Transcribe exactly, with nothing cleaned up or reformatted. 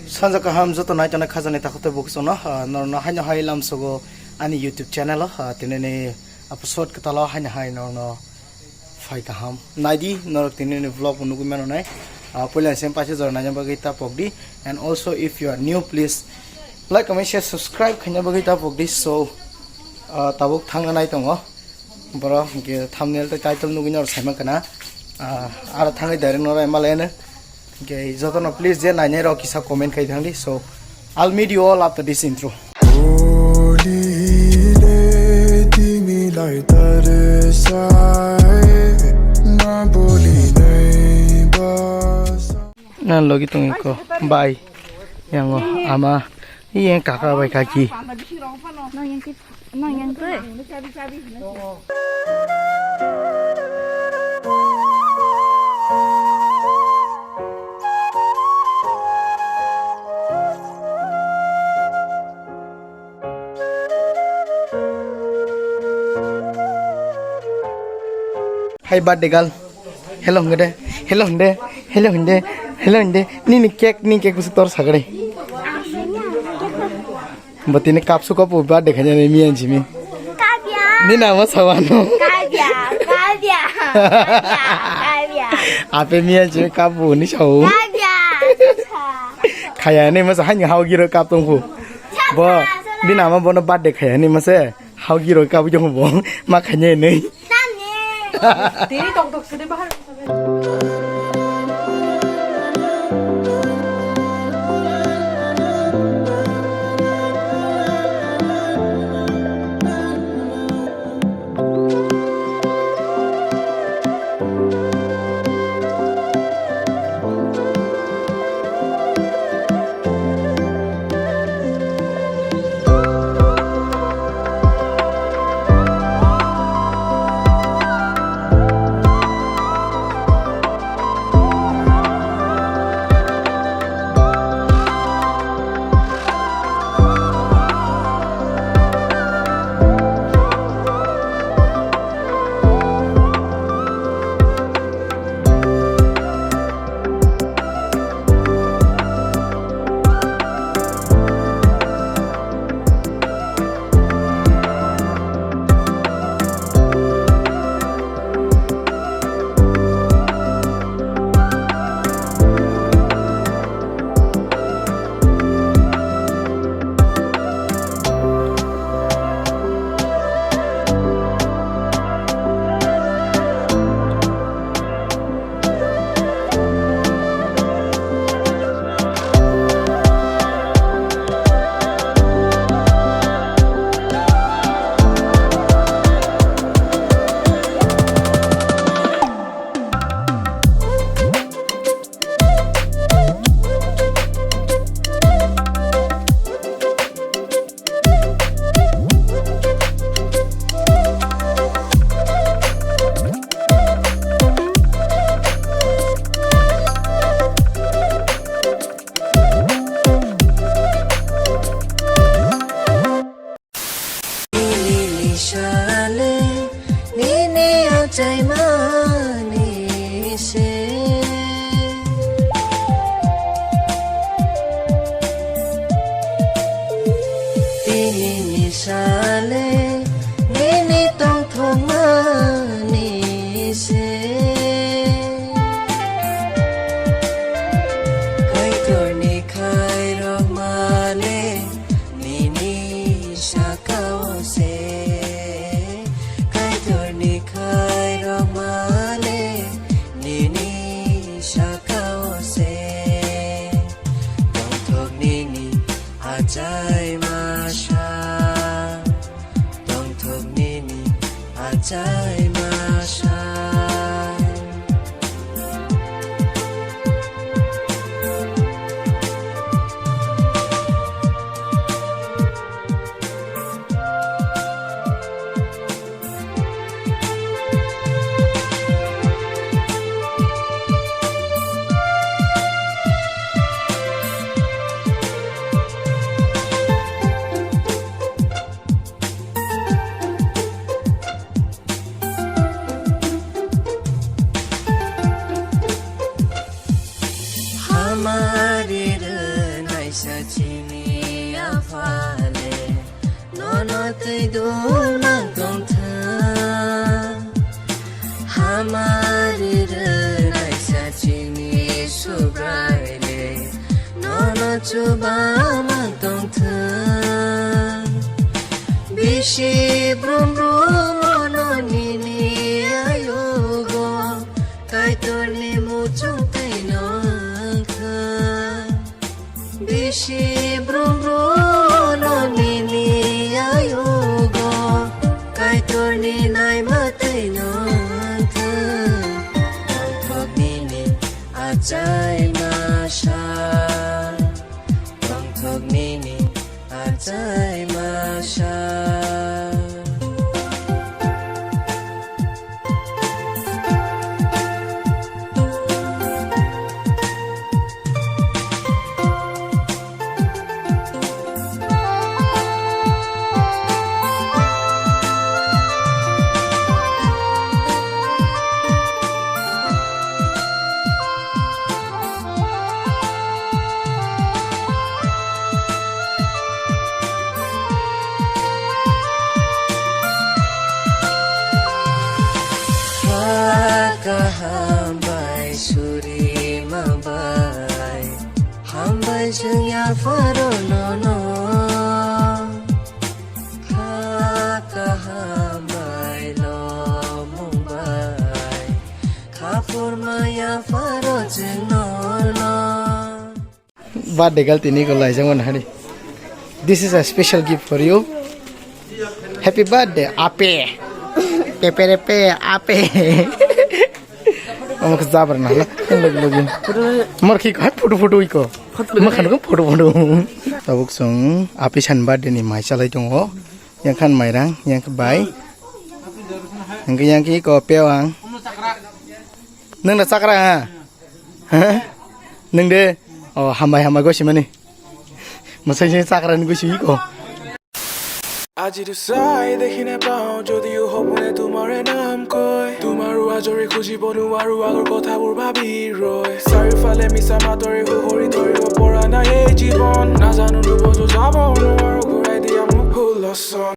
Sanja kaham joto nai tongnai khajani takhuk tei bukhuk chwngno, ah, norokno haino hai lamsogo ani YouTube channel o, ah, tinini episode kwtalo haino hai norokno phai kaham. Naidi norok tinini vlog bo nugui mano nai. Ah, puila sem paisa jora naina bagwi ta pokdi. And also if you are new, please like, comment, share, subscribe khaina bagwi ta pokdi. So, ah, tabuk thangna nai tongo. Borok hwnkhe thumbnail tei title nugui norok saiman kana. Ah, aro thangwi direct norok malai ano. Hwnkhe jotono please je nainai rok kisa comment khai thangdi. So, I'll meet you all after this intro. Na logi tong iko bai. Yang o ama. Iya kaka bai kaki. Nang yang tui. Hai birthday girl. Hello hwngde. Hello hwngde. Hello hwngde. Hello hwngde. Nini cake, nini cake bwswk tor sagre. Bo tini kapsu kapu birthday khaina ni miyan simi. Kabya. Ni namo sawano. Kabya, kabya, kabya, kabya. Ape miyan simi kapu ni sawo. Kabya. Khaya ni masa hani hao giro kap tong phu. Bo, bini ama bono birthday khaya ni masa hao giro kap jong bo. Ma khanya ni. Tini tong tong sini bahar. Nini sale, nini achaimani se. Nini sale, nini tongthokmani se. Kaitorni khairokmale, nini sakao se. Kaitorni khairokmale, nini sakao se. Tongthok nini achaima sa. Tongthok nini achaima sa. Sachini aphale, nono twi dul mang tongthang. Hamari rwnai sachini Subraile, nono chuba mang tongthang. Bisi brum brum ono nini ayugo, Kaitorni muchung twi nongthang. Bisi brum brum no nini ayugo, Kaitorni naima twi nongthang. Tongthok nini achai masa, tongthok nini achai masa. Kha kaham bai suri ma bai, hambai chwng yapharo nono. Kha kaham bai lomung bai, kha phurma yapharo chwng nono. Birthday girl tini ko laijak mano hari. This is a special gift for you. Happy birthday, ape. Pepe repe, ape. Omo khe jabra na hala. Logi logi. Mor khi hai photo photo iko. Mor khan ko photo photo. Tabuk song ape san birthday ni mai chalai tongo. Yang khan mairang, yang khe bai. Yang khe yang khe iko pewang. Nang na chakra ha. Nwng de, o, hambai hambai gosimani. Mwsai se chakra ni gosi ko. Aji dusai dekhine pao jodi o hopune tumare naam koi. Tumaru ajore khuji bonu aru agor kotha bur bhabi roi. Sari fale misa matore huhori tori o pora na ei jibon. Na janu lubo jo jabo no aru ghurai diya muk bhul loson.